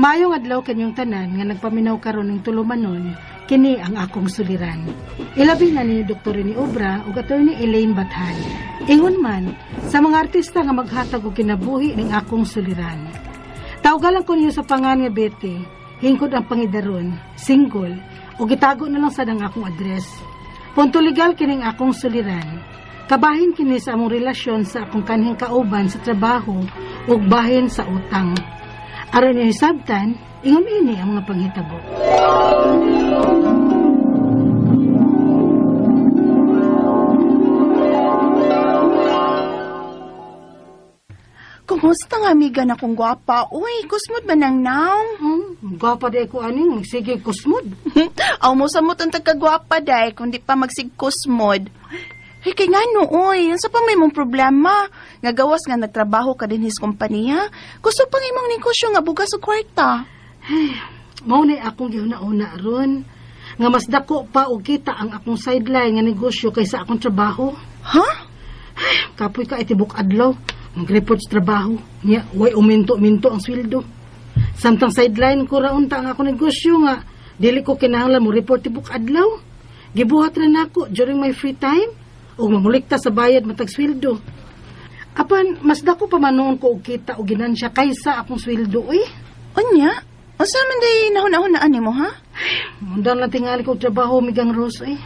Maayong adlaw kanyong tanan nga nagpaminaw karon ning tulumanon, kini ang akong suliran. Ilabi na ni Dr. Rene Obra ug Attorney Elaine Bathan. Ingon man sa mga artista nga maghatag og kinabuhi ning akong suliran. Tawgalan ko ninyo sa pangan nga Betty, hingkod ang pangidaron, single, ug gitago na lang sad ang akong address. Punto legal kining akong suliran. Kabahin kini sa among relasyon sa akong kanhing kauban sa trabaho ug bahin sa utang. Aron niyo hisabtan, ingon ini ang mga panghitabo. Kumusta nga amiga na kong gwapa? Uy, kusmod ba nang naong? Gwapa di ko aning, magsige kusmod. Aw mo samot ang tagkagwapa day, kundi pa magsigkusmod. Hey, kay ngano, uy, unsa pa may mong problema? Nga gawas nga nagtrabaho ka din his kompanya? Gusto pang imong negosyo nga bugas og kwarta. Mao ni akong gihuna-una ron. Nga mas dako pa og kita ang akong sideline nga negosyo kaysa akong trabaho. Ha? Kapoy ka itibok adlaw. Mag-report sa trabaho. Nya, way uminto-minto ang sweldo. Samtang sideline ko ra unta ang akong negosyo nga dili ko kinahanglan mo report tibok adlaw. Gibuhat ra nako during my free time ug mangulikta sa bayad matag sweldo. Apan mas dako pa man noon ko og kita og ginansya kaysa akong sweldo eh. Unya? Unsa man day nahuna-hunaan nimo, ha? Undang lang tingali ko og trabaho migang Rose eh.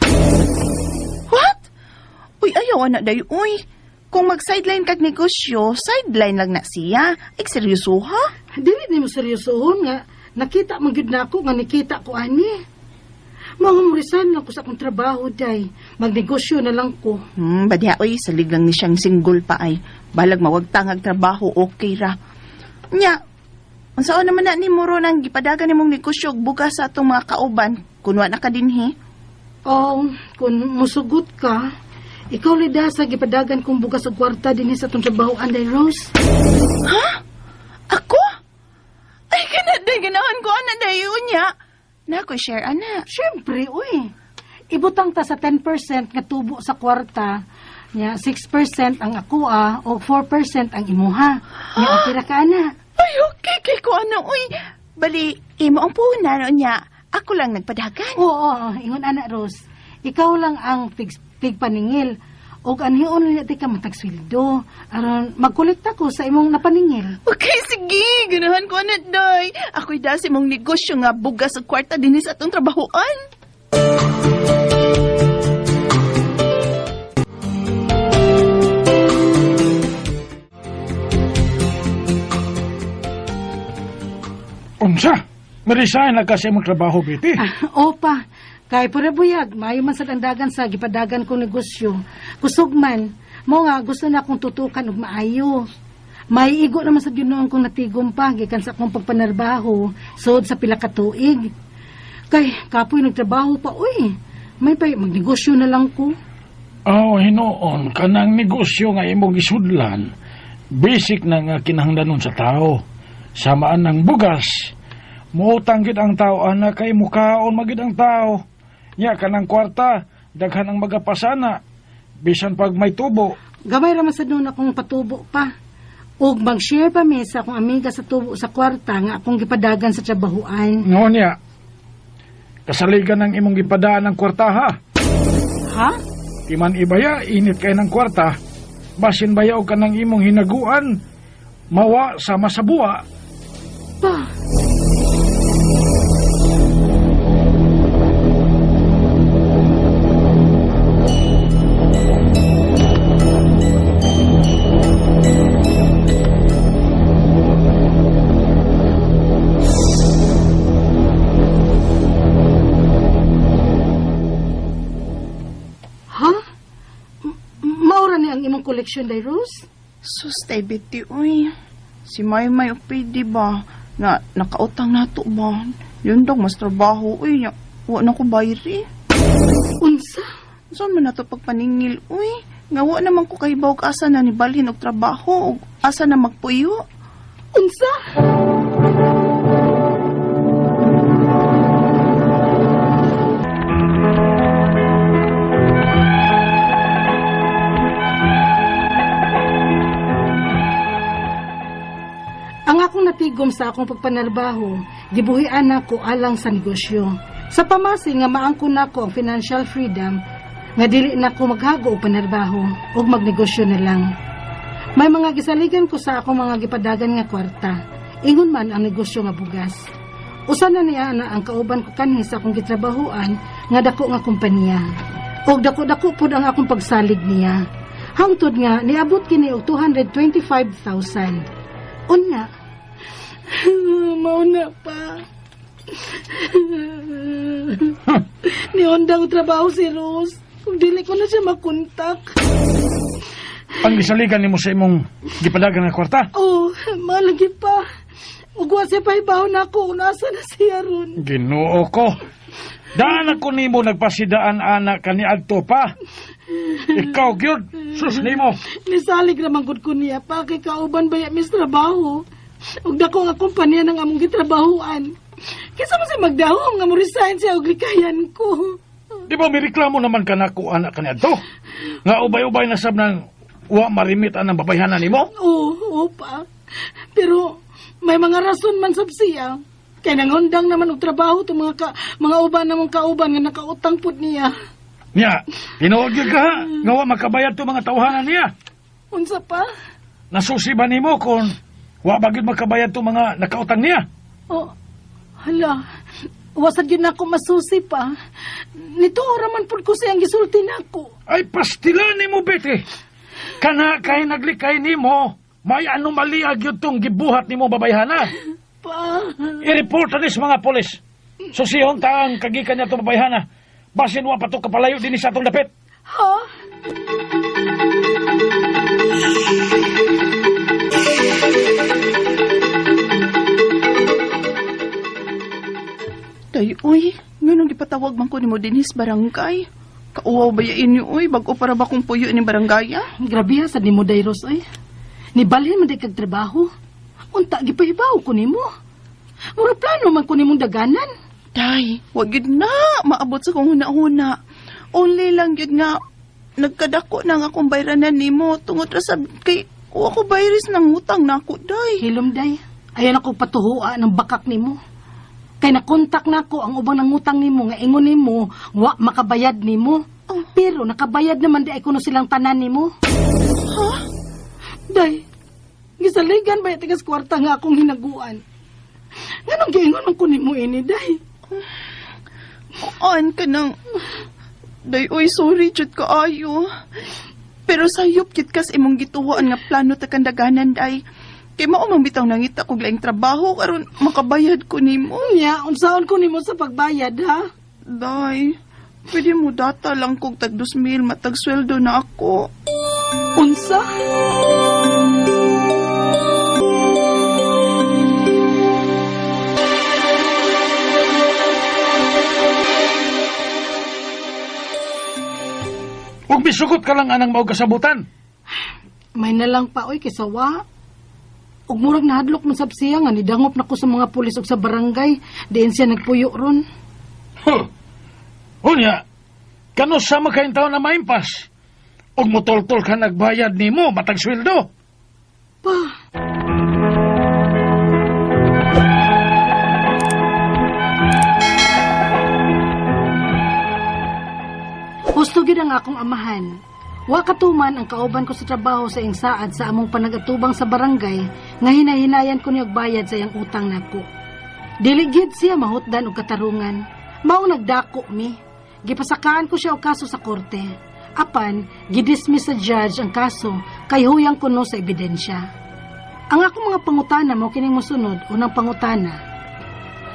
What? Uy, ayaw ana day, uy. Kung mag-sideline kag negosyo, sideline lang na siya. Ay, seryoso ha? Dili nimo seryosohon nga nakita man gyud nako nga nikita ko ani. Mangumrisan lang ko sa akong trabaho day. Magnegosyo na lang ko. Badya, uy, salig lang ni siyang single pa ay. Balag mawagtang ang trabaho, okay ra. Nya, unsaon naman na ni Muro nang gipadagan nimong negosyo og bugas sa atong mga kauban, kunwa na ka dinhi? Oh, kung musugot ka, ikaw lida sa gipadagan kong bugas og kwarta dinhi sa atong trabaho, Anday Rose. Ha? Ako? Ay, kana day, ganahan ko, ana day, unya. Na ko share, ana. Siyempre, uy. Ibutang ta sa 10% nga tubo sa kwarta, nya 6% ang akoa o 4% ang imuha. Nya okay ra ka, ana. Ay, okay, kay ko, ana, uy. Bali, imo ang puhunan, unya. Ako lang nagpadagan. Oo, ingon ana, Rose. Ikaw lang ang tigpaningil. Og anhion niya ti ka matagsweldo. Aron magkolekta ko sa imong napaningil. Okay, sige. Ganahan ko na, day. Ako'y dasi mong negosyo nga bugas og kwarta dinhi sa atong trabahoan. Unsa? Ma-resign na kasi mong trabaho, Betty. Opa, kay pura buyag, maayo man sa dandagan sa gipadagan kong negosyo. Kusog man, mo nga gusto na akong tutukan og maayo. Maiigo naman sa Ginoo kong natigom pa gikan sa akong pagpanarbaho sod sa pila ka tuig. Kay kapoy nagtrabaho pa uy. May pay magnegosyo na lang ko. Oh, hinuon kanang negosyo nga imong gisudlan. Basic na nga kinahanglanon sa tao. Samaan ng bugas. Muutang gid ang tao ana kay mukaon magid ang tao. Nya kanang kwarta daghan ang magapasana bisan pag may tubo. Gamay ra man sad noon akong patubo pa. Ug mag-share pa mi sa akong amiga sa tubo sa kwarta nga akong gipadagan sa trabahoan. Ngo niya. Kasaligan ng imong gipadaan ng kwarta ha. Ha? Di man ibaya init kay ng kwarta. Basin baya og kanang imong hinaguan mawa sama sa buwa. Pa. Ha? Maura ni ang imong koleksyon, Day Rose? Sus, tay Betty, uy. Si Maymay, pwede ba? Na, nakautang na to ba? Yun daw, mas trabaho, uy. Nya, wa na ko bayri. Unsa? Saan man na to pagpaningil, uy? Nga wa naman ko kahibaw og asa na ni balhin og trabaho, og asa na magpuyo. Unsa? Ang akong natigom gugom sa akong pagpanarbaho, gibuhian nako alang sa negosyo. Sa pamasi nga maangkon nako ang financial freedom, nga dili nako maghago og panarbaho ug magnegosyo na lang. May mga gisaligan ko sa akong mga gipadagan nga kwarta. Ingon man ang negosyo nga bugas. Usa na niya na ang kauban ko kanhi sa akong gitrabahoan nga dako nga kompanya. Og dako-dako pud ang akong pagsalig niya. Hangtod nga niabot kini og 225,000. Unya, mao na pa. Niundang trabaho si Rose. Kung dili ko na siya makontak. Ang gisaligan nimo sa imong gipadagan nga kwarta. Oh, malagi pa. Ug wa siya pahibaw na ako kung nasa na siya ron. Ginoo ko. Daan ako nimo nagpasidaan ana kaniadto pa. Ikaw gyud, sus nimo. Nisalig raman gud ko niya pa kay kauban ba ya mis trabaho. Ug dako nga kompanya ng among gitrabahoan. Kinsa man siya magdahom nga mo resign siya og likayan ko. Di ba may reklamo naman ka nako ana kaniadto? Nga ubay-ubay na sab nang wa marimit anang babayhanan nimo? Oo, oo pa. Pero may mga rason man sab siya. Kay nangundang naman og trabaho tong mga uban namong kauban nga nakautang pud niya. Nya, tinuod gyud ka ha? Nga wa makabayad to mga tawhanan niya. Unsa pa? Nasusi ba nimo kung wa ba gyud makabayad to mga nakautang niya? Oh, hala. Wasad yun ako masusi pa. Nito man pud ko siyang gisulti nako. Ay pastila nimo Betty. Kana kay naglikay nimo, may anomalya gyud tong gibuhat nimo babayhana. Pa. I-report na ni sa mga polis. Susihon ta ang kagikan niya itong babayhana. Basin wa pa to kapalayo dinhi sa atong dapit. Ha? Day, uy, nganong gipatawag man ko nimo dinhi sa barangay? Kauwaw ba ya inyo, uy? Bag-o para ba kong puyo ni barangay, ah? Grabe ha, sad nimo Dairos oy. Nibalhin man day kag trabaho. Unta gipahibaw ko nimo. Mura plano man ko nimong daganan. Day, wag gyud na maabot sa kong huna-huna. Only lang gyud nga nagkadako na nga akong bayranan nimo tungod ra sa kay wa ko bayris ng utang nako, day. Hilom day. Ayan ako patuhua ng bakak nimo. Kay nakontak nako ang ubang nangutang nimo nga ingon nimo wa makabayad nimo. Oh. Pero nakabayad naman di ay kuno silang tanan nimo. Ha? Day, gisaligan ba tigas kwarta nga akong hinaguan? Nganong giingon man ko nimo ini, day? An ka nang. Day, uy, sorry, jud kaayo. Pero sayop gid kas imong gituwaan nga plano ta kandaganan, day. Kay mao man bitaw nangita kog laing trabaho karon makabayad ko nimo. Unya, unsaon ko nimo sa pagbayad, ha? Day, pwede mo data lang kog tag 2,000 matag sweldo na ako. Unsa? Ug misugot ka lang anang mao kasabutan. May nalang pa, oy, kaysa wa. Ug murag nahadlok man sab siya nga nidangop na ko sa mga pulis ug sa barangay, diin siya nagpuyo ron. Huh. Unya, kano sa makayong taon na maimpas? Ug mutoltol ka nagbayad nimo matag sweldo. Pa, husto gyud ang akong amahan. Wa katuman ang kauban ko sa trabaho sa iyang saad sa among panagatubang sa barangay nga hinahinayan ko niyog bayad sa iyang utang nako. Dili gyud siya mahutdan og katarungan. Mao nagdako mi. Gipasakaan ko siya og kaso sa korte. Apan, gidismiss sa judge ang kaso kay huyang kuno sa ebidensya. Ang akong mga pangutana mo kining mosunod, unang pangutana.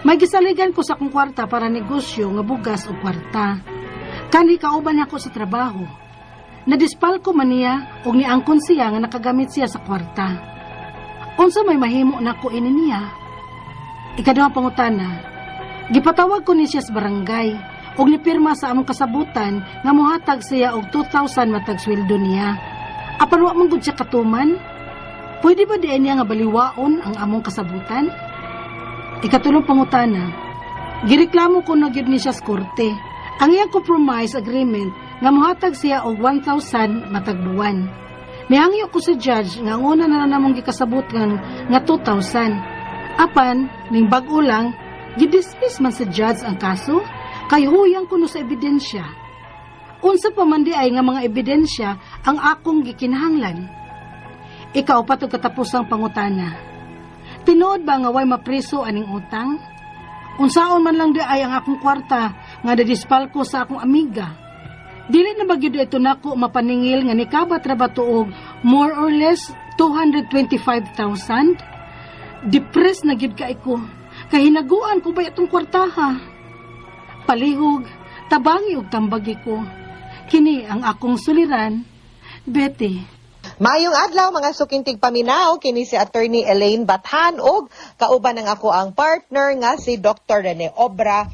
May gisaligan ko sa akong kwarta para negosyo nga bugas o kwarta. Kanhi kauban ako sa trabaho. Nadispalko man niya og niangkon siya nga nakagamit siya sa kwarta. Unsa may mahimo nako ini niya? Ikaduhang pangutana. Gipatawag ko ni siya sa barangay og nipirma sa among kasabutan nga mohatag siya og 2,000 matag sweldo niya. Apan wa man gud siya katuman. Pwede ba diay niya nga baliwaon ang among kasabutan? Ikatulong pangutana. Gireklamo ko na gyud ni siya sa korte. Ang iyang compromise agreement nga mohatag siya og 1,000 matag buwan. Nihangyo ko sa judge nga ang una na namong gikasabot nga 2,000. Apan, ning bag-o lang, gidismiss man sa judge ang kaso, kay huyang kuno sa ebidensya. Unsa pa man diay nga mga ebidensya ang akong gikinahanglan? Ikaupat ug katapusang pangutana. Tinuod ba nga way mapreso aning utang? Unsaon man lang diay ang akong kwarta nga nadispalko sa akong amiga? Dili na ba gyud ito nako mapaningil nga nikabat ra ba tuog more or less 225,000? Depressed na gyud kay ko. Kahinaguan ko ba itong kwartaha? Palihog, tabangi og tambagi ko. Kini ang akong suliran, Betty. Maayong adlaw, mga suking tigpaminaw, kini si Attorney Elaine Bathan og kauban ang akoang partner nga si Dr. Rene Obra.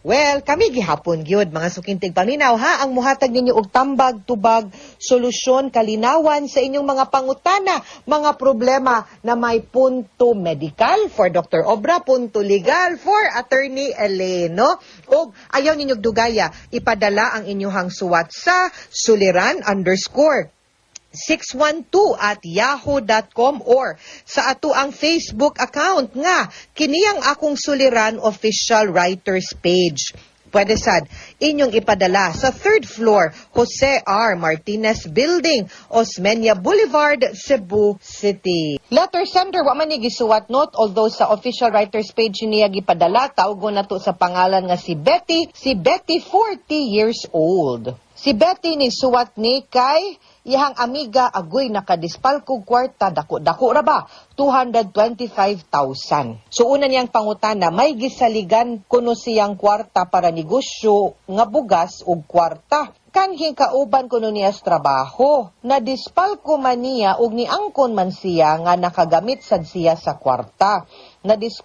Well, kami gihapon gyud, mga suking tigpaminaw, ha, ang muhatag ninyo og tambag, tubag, solusyon, kalinawan sa inyong mga pangutana, mga problema na may punto medical for Dr. Obra, punto legal for Attorney Elaine, no? Og ayaw ninyo dugaya, ipadala ang inyong suwat sa suliran_612@yahoo.com or sa atoang Facebook account nga kini ang Akong Suliran Official Writers Page. Pwede sad inyong ipadala sa third floor, Jose R. Martinez Building, Osmeña Boulevard, Cebu City. Letter sender, wa man ni gisuwat note, although sa official writers page niya gipadala. Tawgon nato sa pangalan nga si Betty. Si Betty, 40 years old. Si Betty ni suwat ni kay iyang amiga agoy nakadispalkog kwarta, dako-dako ra ba, 225,000. So una niyang pangutana, may gisaligan kuno siyang kwarta para negosyo nga bugas ug kwarta. Kanhing kauban kuno niya sa trabaho. Nadispalko man niya ug niangkon man siya nga nakagamit sad siya sa kwarta. Nadis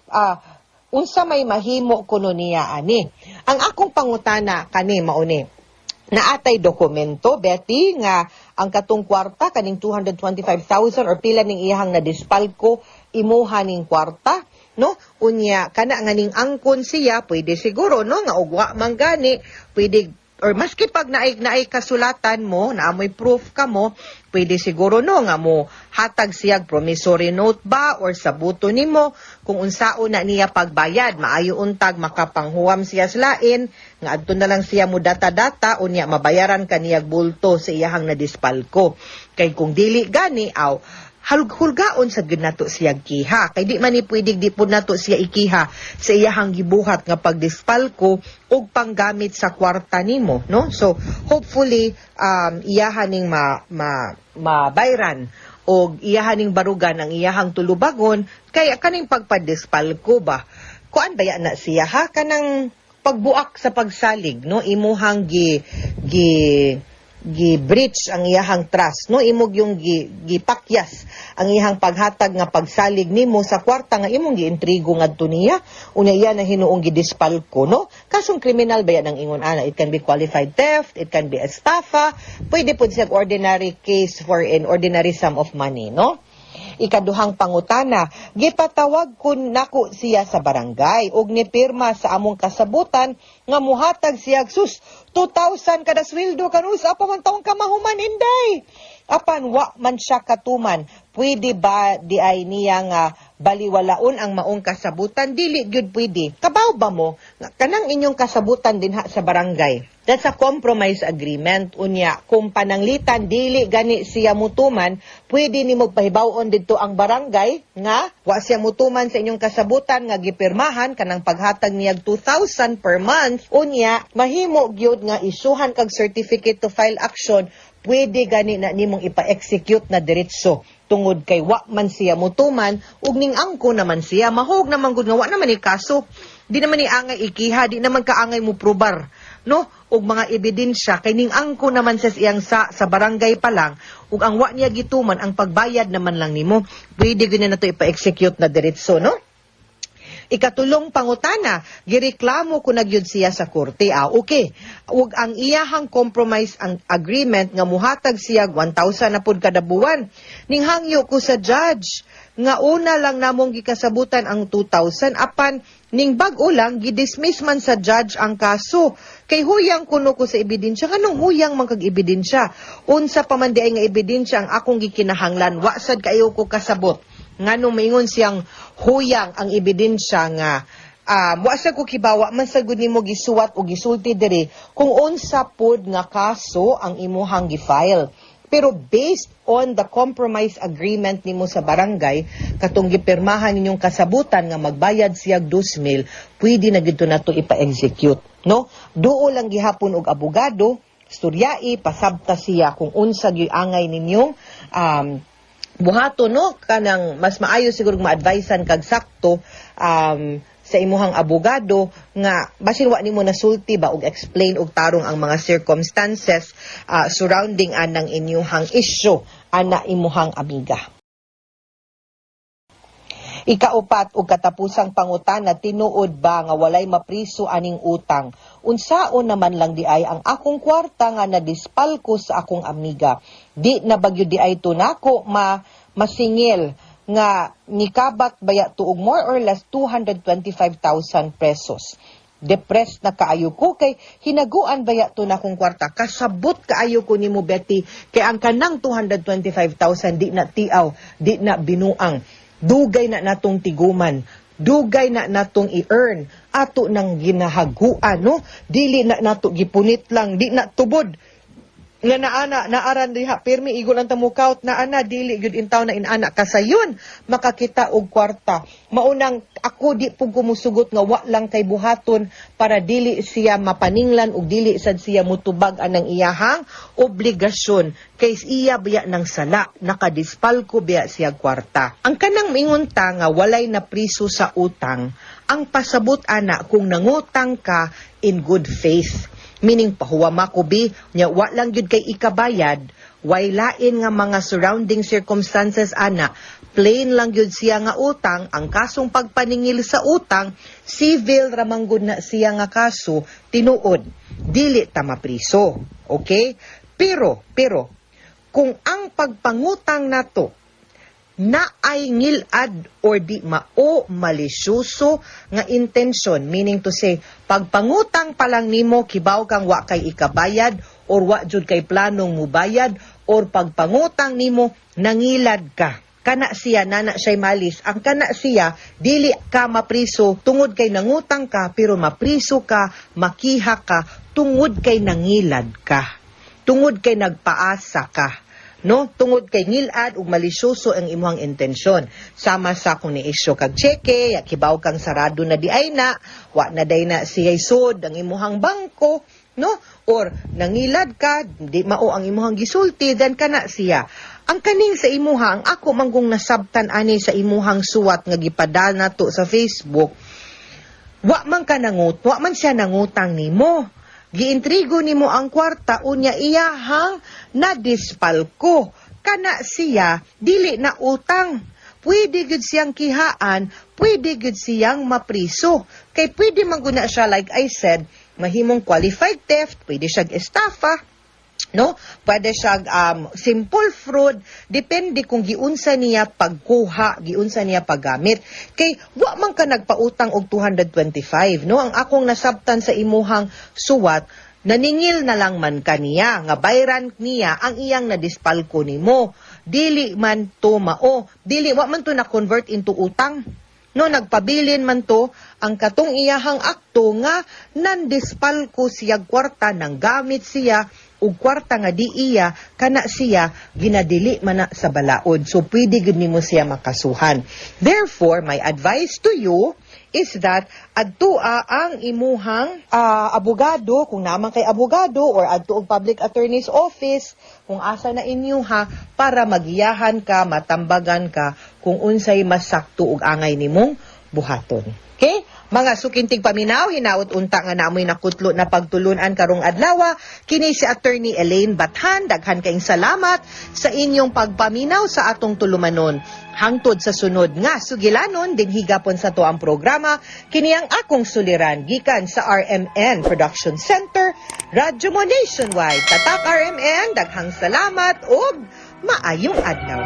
unsa may mahimo kuno niya ani? Ang akong pangutana kani mauni. Naatay dokumento, Betty, nga ang katong kwarta, kaning 225,000 or pila ning iyahang nadispalko, imuha ning kwarta, no? Unya, kana nga ning angkon siya, pwede siguro, no, nga ugwa man gani, pwede or maski pag naay naay kasulatan mo, naamoy proof ka mo, pwede siguro, no, nga mo hatag siyag promissory note ba or sabuto nimo kung unsaon na niya pagbayad. Maayo untag makapanghuwam siya sa lain nga adto na lang siya mo data-data, unya mabayaran ka niyag bulto sa iyahang nadispalko. Kay kung dili gani, aw hulgaon sa gyud nato siya kiha, kay di man ni pwede di pud nato siya ikiha sa iyahang gibuhat nga pagdispalko ug panggamit sa kwarta nimo, no? So hopefully iyahan ning ma, ma mabayran og iyahan ning barugan ang iyahang tulubagon, kay kaning pagpadispalko ba, kuan baya na siya, ha, kanang pagbuak sa pagsalig, no? Imuhang gi gi gi-breach ang iyahang trust, no? Imog yung gi, gipakyas ang iyahang paghatag nga pagsalig nimo sa kwarta nga imong giintrigo ngadto niya. Unya iya na hinuong gidispalko, no? Kasong kriminal ba yan ang ingon ana? It can be qualified theft, it can be estafa, pwede pud siya ordinary case for an ordinary sum of money, no? Ikaduhang pangutana, gipatawag kun nako siya sa barangay ug nipirma sa among kasabutan nga muhatag siya, sus, 2,000 kada sweldo kanus apa man taong kamahuman, inday. Apan wa man siya katuman. Pwede ba di ay niya nga baliwalaon ang maong kasabutan? Dili gyud pwede. Kabaw ba mo nga kanang inyong kasabutan dinha sa barangay? That's a compromise agreement. Unya, kung pananglitan dili gani siya mutuman, pwede nimo pahibaw-on didto ang barangay nga wa siya mutuman sa inyong kasabutan nga gipirmahan kanang paghatag niyag 2,000 per month. Unya, mahimo gyud nga isuhan kag certificate to file action, pwede gani na nimong ipa-execute na diretso tungod kay wa man siya mutuman ug ning angko naman siya. Mahog naman gud nga wa naman ni kaso, di naman ni angay ikiha, di naman kaangay mo probar, no, og mga ebidensya, kay ning angko naman sa iyang sa barangay pa lang ug ang wa niya gituman ang pagbayad naman lang nimo, pwede gyud na nato ipa-execute na diretso, no? Ikatulong pangutana, gireklamo ko na gyud siya sa korte. Ah, okay. Ug ang iyahang compromise ang agreement nga muhatag siya 1,000 na pud kada buwan. Ning hangyo ko sa judge nga una lang namong gikasabutan ang 2,000, apan ning bag-o lang gidismiss man sa judge ang kaso kay huyang kuno ko sa ebidensya. Nganong huyang man kag ebidensya? Unsa pa man diay nga ebidensya ang akong gikinahanglan? Wa sad kayo ko kasabot. Ngano maingon siyang huyang ang ebidensya nga wa sa ko kibawa man sa gud nimo gisuwat o gisulti diri kung unsa pod nga kaso ang imuhang gi-file. Pero based on the compromise agreement nimo sa barangay, katong gipirmahan ninyong kasabutan nga magbayad siya 2,000, pwede na gid to nato ipa-execute, no? Duo lang gihapon og abogado, sturyai, pasabta siya kung unsa gyud angay ninyong buhato, no? Kanang mas maayo siguro ma-advisean kag sakto sa imuhang abogado nga basin wa nimo nasulti ba og explain og tarong ang mga circumstances surrounding anang inyuhang issue ana imuhang amiga. Ikaupat ug katapusang pangutana, tinuod ba nga walay mapriso aning utang? Unsaon naman lang di ay ang akong kwarta nga nadispalko sa akong amiga? Di na bagyo di ay to nako ma masingil nga nikabat baya tuog more or less 225,000 pesos. Depressed na kaayo ko kay hinaguan baya to na akong kwarta. Kasabot kaayo ko nimo, Betty, kay ang kanang 225,000 di na tiaw, di na binuang. Dugay na natong tiguman, dugay na natong i-earn, ato nang ginahaguan, no? Dili na nato gipunit lang, di na tubod nga naana naaran diha pirmi igo lang tamukaut naana, dili gyud intaw na inana kasayon makakita og kwarta. Maunang ako di pug kumusugot nga wa lang kay buhaton para dili siya mapaninglan ug dili sad siya mutubag anang iyahang obligasyon kay iya biya ng sala, nakadispalko biya siya kwarta. Ang kanang mingon ta nga walay na priso sa utang, ang pasabot ana kung nangutang ka in good faith, meaning pahuwama ko bi nya wa lang gyud kay ikabayad, way lain nga mga surrounding circumstances ana, plain lang gyud siya nga utang. Ang kasong pagpaningil sa utang, civil ramang gud na siya nga kaso, tinuod dili ta mapriso, okay? Pero kung ang pagpangutang nato na ay ngilad or di mao malisyoso nga intensyon, meaning to say pagpangutang pa lang nimo kibaw kang wa kay ikabayad or wa jud kay planong mubayad, or pagpangutang nimo nangilad ka, kana siya nana siya'y malis. Ang kana siya, dili ka mapriso tungod kay nangutang ka, pero mapriso ka, makiha ka tungod kay nangilad ka, tungod kay nagpaasa ka, no? Tungod kay ngilad ug malisyoso ang imuhang intensyon, sama sa kung ni-issue kag tseke ya kibaw kang sarado na di ay na, wa na day na siya'y sud ang imuhang bangko, no? Or nangilad ka, di mao ang imuhang gisulti, then kana siya. Ang kaning sa imuha, ang ako manggong nasabtan ani sa imuhang suwat nga gipadala nato sa Facebook, wa man ka nangut, wa man siya nangutang nimo. Giintrigo nimo ang kwarta, unya iyahang nadispalko. Kana siya dili na utang. Pwede gud siyang kihaan, pwede gud siyang mapriso. Kay pwede man gud na siya, like I said, mahimong qualified theft, pwede siya estafa, no? Pwede siya simple fraud, depende kung giunsa niya pagkuha, giunsa niya paggamit. Kay wa man ka nagpautang og 225, no? Ang akong nasabtan sa imuhang suwat, naningil na lang man kaniya nga bayran niya ang iyang nadispalko nimo. Dili man to mao, dili wa man to na convert into utang. No, nagpabilin man to ang katong iyahang akto nga nandispalko siya kwarta, nang gamit siya og kwarta nga di iya, kana siya ginadili man na sa balaod. So pwede gud nimo siya makasuhan. Therefore, my advice to you is that adtua ang imuhang abogado kung naman kay abogado or adto og public attorney's office kung asa na inyuha para magiyahan ka, matambagan ka kung unsay mas sakto og angay nimong buhaton. Okay? Mga sukintig paminaw, hinaot unta nga namoy nakutlo na pagtulunan karong adlaw. Kini si Attorney Elaine Bathan. Daghan kayong salamat sa inyong pagpaminaw sa atong tulumanon. Hangtod sa sunod nga sugilanon, dinhi gapon sa atuang programa, kini ang akong suliran gikan sa RMN Production Center, Radyo Mo Nationwide. Tatak RMN, daghang salamat ug maayong adlaw.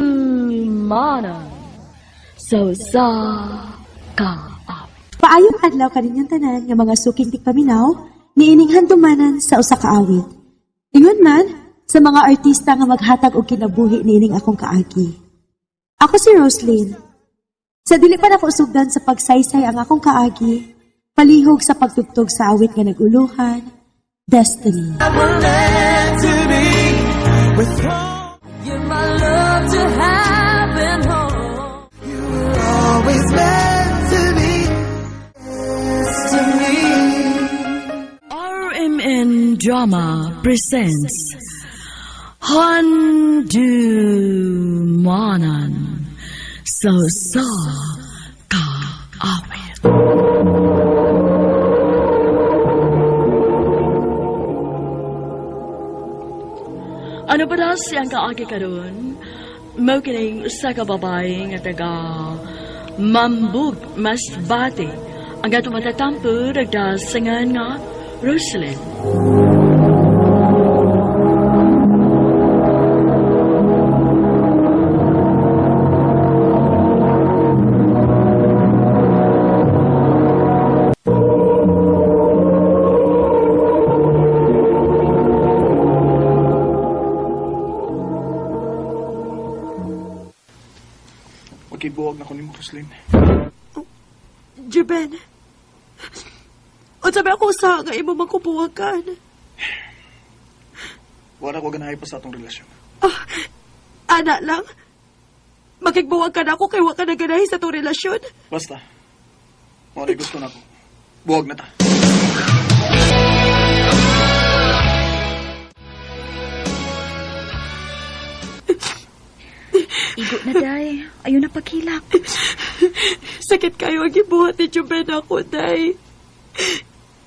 Handumanan. So sa Kaawit. Paayong adlaw kaninyong tanan nga mga suking tigpaminaw niining handumanan sa usa ka awit. Ingon man sa mga artista nga maghatag og kinabuhi niining akong kaagi. Ako si Roslyn. Sa dili pa nako sugdan sa pagsaysay ang akong kaagi, palihog sa pagtugtog sa awit nga naguluhan, Destiny. RMN Drama presents Handumanan sa Usa Kaawit. Ano ba na siyang kaagi karon? Mao kining usa ka babae nga taga Mambug, Masbate. Ang atong matatampo nagdasingan nga Roslyn. Magkibuwag na ko ni mo, Roslyn. Juben, unsa ba ako usa nga imo mangkubuwagan? Wala ko ganahay pa sa atong relasyon. Ah, ana lang. Makigbuwag ka na ako kay wa ka naganahi sa itong relasyon. Basta, wala gusto na ko. Buwag na ta. Igo na, day. Ayaw na paghilak. Sakit kayo ang gibuhat ni Juben ako, day.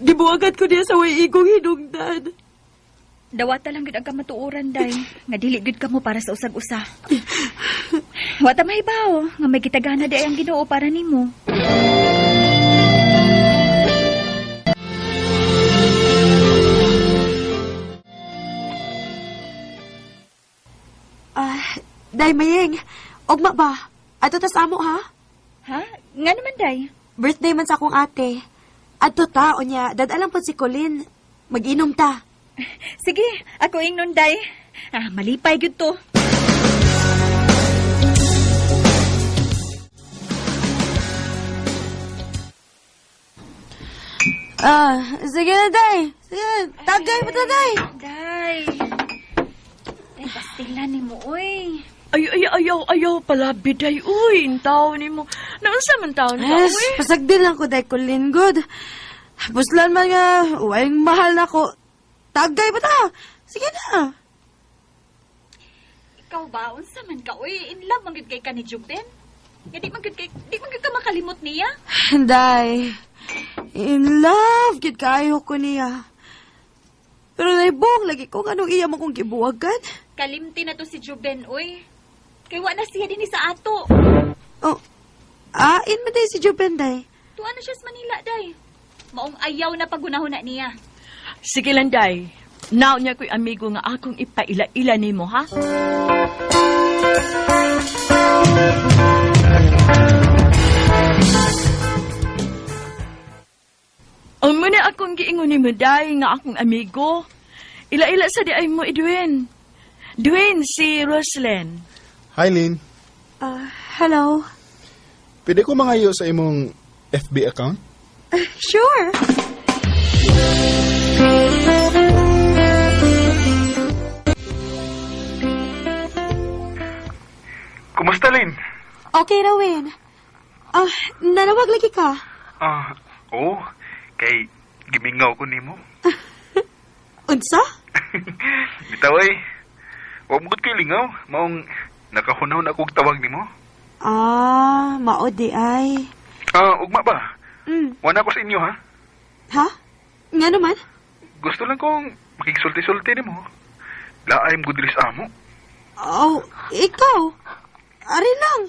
Gibuwagan ko niya sa way igong hinungdan. Dawata lang gud ang kamatuoran, day. Nga dili gud kamo para sa usag-usa. Wata mahibaw nga may gitagana di ay ang Ginoo para nimo. Ah, day mayeng. Ugma ba? Ato tas amo ha? Ha? Nga naman, day. Birthday man sa akong ate. Adto ta, unya, dadalang po si Colin. Mag-inom ta. Sige, ako ingnon, day. Ah, malipay gyud to. Ah, sige na, day. Sige, tagay mo ta, day. Day. Day, pastila nimo, oy. Ay, ay, ayaw, ayaw pala, biday. Uy, intaw ni mo. Naunsa man taon ka, Yes, uy? pasagdin lang ko, day, Colin. Good. Buslan man nga, waing mahal na ko. Tagay mo ta. Sige na. Ikaw ba, unsa man ka, oy? In love man gyud kay ka ni Juben? Nga di man gyud kay, di man gyud ka makalimot niya. Day, in love, gid kaayo ko niya. Pero naibong lagi ko anong iya mo kong gibuwagan. Kalimti na to si Juben, oy. Kay wa na siya dinhi sa ato. Oh, in man day si Juben, day. Tuwa na siya sa Manila, day. Maong ayaw na pagunahon na niya. Sige lang, day. Now niya ko'y amigo nga akong ipaila-ila nimo, ha? Ang muna akong giingon ni mo, day, nga akong amigo. Ila-ila sa di ay mo, Edwin. Edwin, si Roslyn. Hi, Lynn. Ah, hello. Pwede ko mangayo sa imong FB account? Sure. Kumusta, Lynn? Okay, Rawin. Ah, nanawag lagi ka. Ah, oo. Kay gimingaw ko nimo. Unsa? Bitaw ay. Wa mo gud kay lingaw, maong nakahunaw na kog tawag nimo. Ah, mao di ay. Ah, ugma ba? Wala ko sa inyo ha. Ha? Nga naman? Gusto lang kong makigsulti-sulti nimo. Laay mo gud diri sa amo. Oh, ikaw. Ari lang.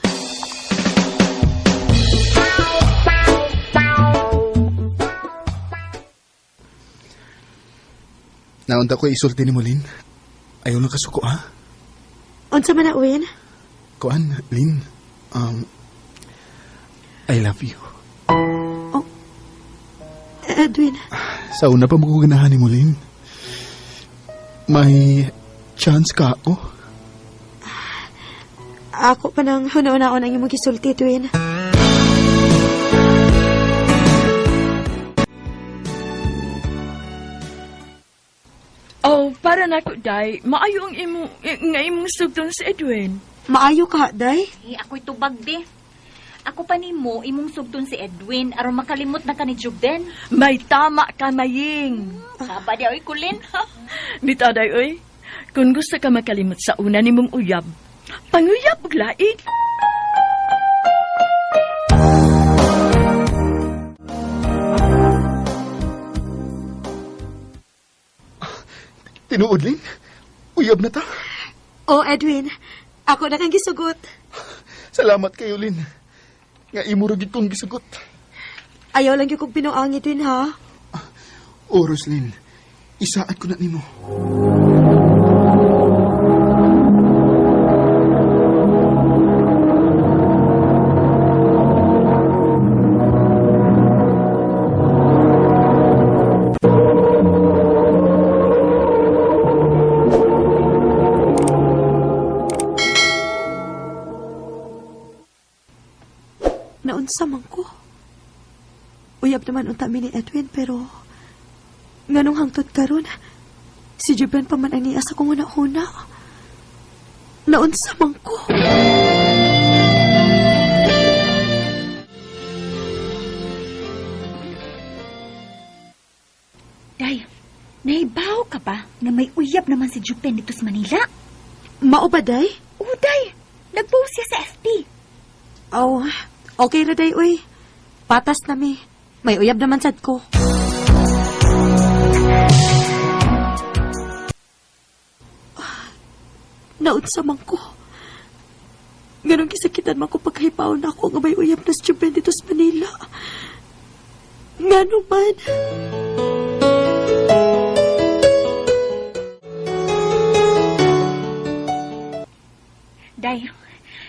Naunta ko isulti nimo, Lynn. Ayaw lang kasuko, ha? Unsa man na, Win? Kuan, Lynn. I love you. Edwin? Sa una pa mo ko ganahan ni mo, Lynn. May chance ka ako. Ako pa nang huna-unaon ang imong gisulti, Edwin. Oh, para nako day, maayo ang imo nga imong sugton si Edwin. Maayo ka, day? Eh, ako'y tubag di. Ako pa nimo imong sugton si Edwin aron makalimot na ka ni Juben. May tama ka maying. Saba di oy kulin. Bitaw day oy. Kung gusto ka makalimot sa una nimong uyab, panguyab og lain. Tinuod, Lynn? Uyab na ta. Oh, Edwin. Ako na kang gisugot. Salamat kayo, Lynn. Nga imo ra gid kong gisugot. Ayaw lang yung kong pinuang, Edwin, ha? O, Roslyn, isaad ko na nimo. Naunsa man ko. Uyab naman unta mi ni Edwin, pero nganong hangtod karon, si Juben pa man ang niya sa kong una-una. Naunsa man ko. Day, nahibaw ka ba nga may uyab naman si Juben dito sa Manila? Mao ba, day? Oh, day, nag-post siya sa FB. Oh, okay ra day, uy. Patas na mi. May uyab naman sad ko. Naunsa man ko. Ganong kisakitan man ko pagkahipaw na ako nga may uyab na si Juben dito sa Manila. Ngano man. Day,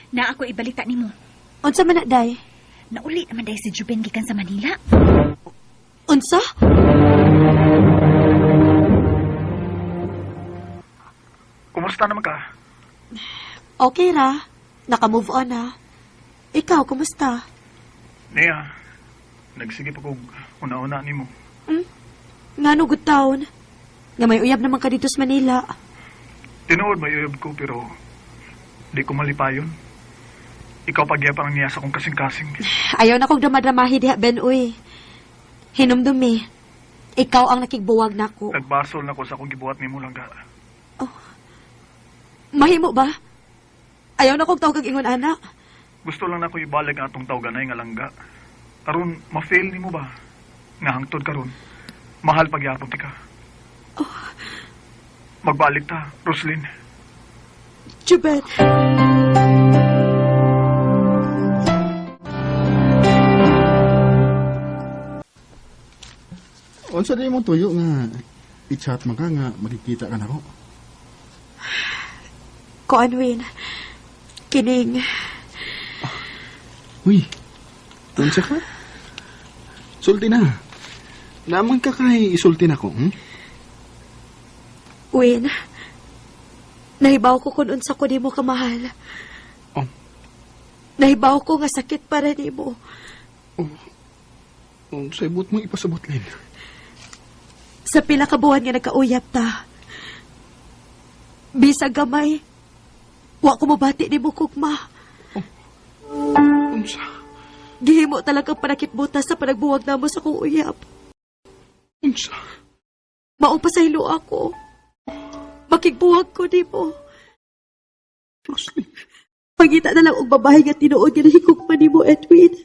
na ako ibalita nimo. Unsa man na, day? Nauli naman day si Juben gikan sa Manila. Unsa? Kumusta naman ka? Okay ra. Naka-move on na. Ikaw, kumusta? Niya, nagsige pa kog una-una nimo. Ngano good town? Nga may uyab naman ka dito sa Manila. Tinuod may uyab ko pero di ko malipayon. Ikaw pagyapang niya sa kong kasing-kasing. Ayaw na kong dramadramahi diha, Ben, uy. Hinumdumi. Ikaw ang nakigbuwag nako. Nagbasol na ko sa akong gibuhat nimo langga. Mahimo ba? Ayaw na kong tawag ingon anak. Gusto lang nako ibalik ang atong tawganay nga langga. Karon ma-fail nimo ba? Nga hangtod karon. Mahal pagyapon ti ka. Magbalik ta, Roslyn. Juben. Unsa di mong tuyo nga i-chat man ka nga magkikita ka nako. Koan, Win. Kining. Uy, unsa ka? Sulti na. Naman ka kay isulti na ko, Win. Nahibaw ko kung unsa ko nimo kamahal. Oh. Nahibaw ko nga sakit para nimo. Oh, sa ibot mo ipasabot, Lynn. Sa pila ka buwan nga nagkauyap ta. Bisag gamay, wa ko mabati nimo kugma. Unsa? Gihimo talaga panakitbutas sa panagbuwag namo sa kong uyab. Unsa? Maong pasaylo ako. Makigbuwag ko nimo. Roslyn. Pangita na lang og babae nga tinuod nga nahigugma nimo, Edwin.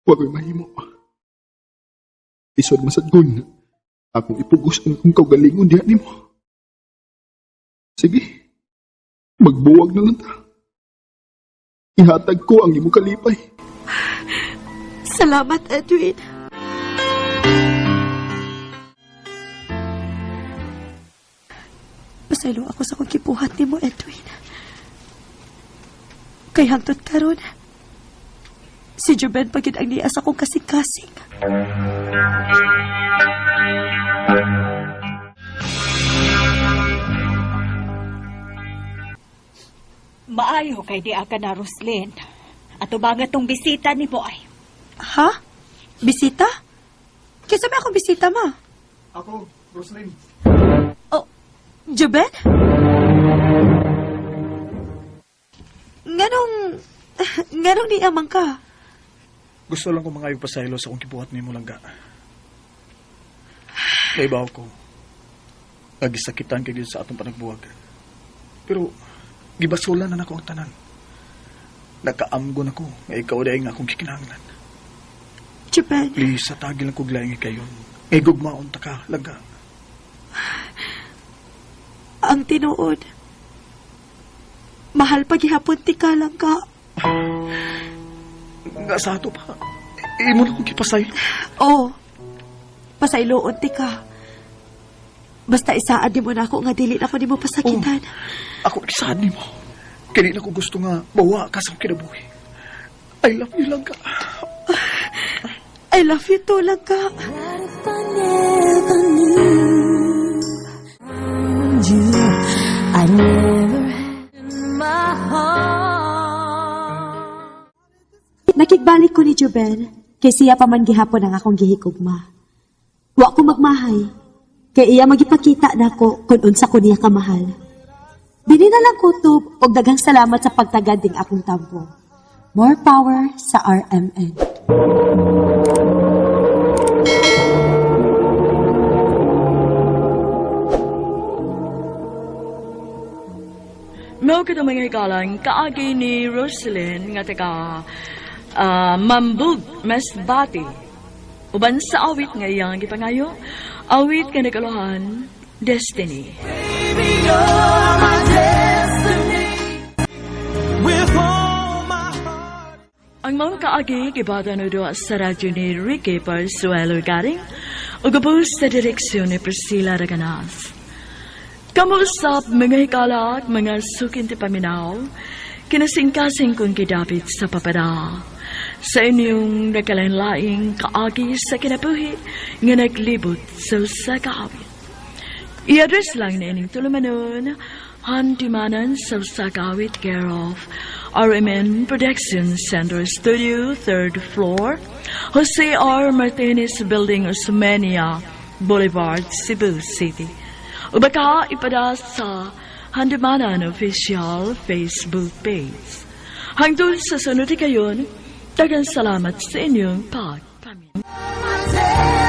Wa ko'y mahimo. Isod masadgon. Akong ipugos ang akong kaugalingon diha nimo. Sige. Magbuwag na lang ta. Ihatag ko ang imong kalipay. Salamat, Edwin. Pasaylo ako sa kong kipuhat nimo, Edwin. Kay hangtod karon, Si Juben pa gyud ang niya sa akong kasing-kasing. Maayo kay di ka na, Roslyn. Ato ba nga tong bisita ni mo ay? Ha? Bisita? Kinsa may akong bisita, ma? Ako, Roslyn. Oh, Juben? Nganong... Nganong niamang ka? Gusto lang ko mga pasaylo sa akong kibuhat nimo, langga. Naibaw ko. Nagisakitan kay sa atong panagbuwag. Pero gibasulan na nako ang tanan. Nakaamgon ako nga ikaw dahil nga akong gikinahanglan. Juben, Please, sa tagi lang kog laing ikayon. Ngay gugmaon ta ka, langga. Ang tinuod. Mahal pa gihapon ti ka lang ka. Nga sa ato pa. Imo na kong gipasaylo. Oo. Pasayloon ti ka. Basta isaad mo na ako nga dili na ako nimo pasakitan. Ako isaad nimo. Kini na ko gusto nga mawa ka sa akong kinabuhi. I love you, langga. I love you too, langga. Never knew you. I never had my heart. Nakigbalik ko ni Juben, kay siya pa man gihapon ang akong gihikugma. Wa ko magmahay, kay iya magipakita nako kung unsa ko niya kamahal. Dili na lang kutob og daghang salamat sa pagtagad ding akong tampo. More power sa RMN. Mao kato, mga hikalang, kaagi ni Roslyn nga taga Mambug, Masbate. Uban sa awit nga iyang gipangayo, awit nga nag-alohan, "Destiny." Baby, you're my destiny. With all my heart. Ang mga kaagi gibata no sa radyo ni Ricky Parsuelo Garing ug ubos sa direksyon ni Priscilla Raganas. Kamusta, mga hikala at mga suking ti paminaw, kinasingkasing kong gidapit sa papada sa inyong nagkalain-laing kaagi sa kinabuhi nga naglibot sa usa ka awit. I-address lang na ining tulumanon, Handumanan sa Usa Ka Awit, care of RMN Production Center Studio, third floor, Jose R. Martinez Building, Osmeña Boulevard, Cebu City. O baka ipada sa Handumanan Official Facebook page. Hangtod sa sunod kayon, daghang salamat sa inyong pagpaminaw. My destiny.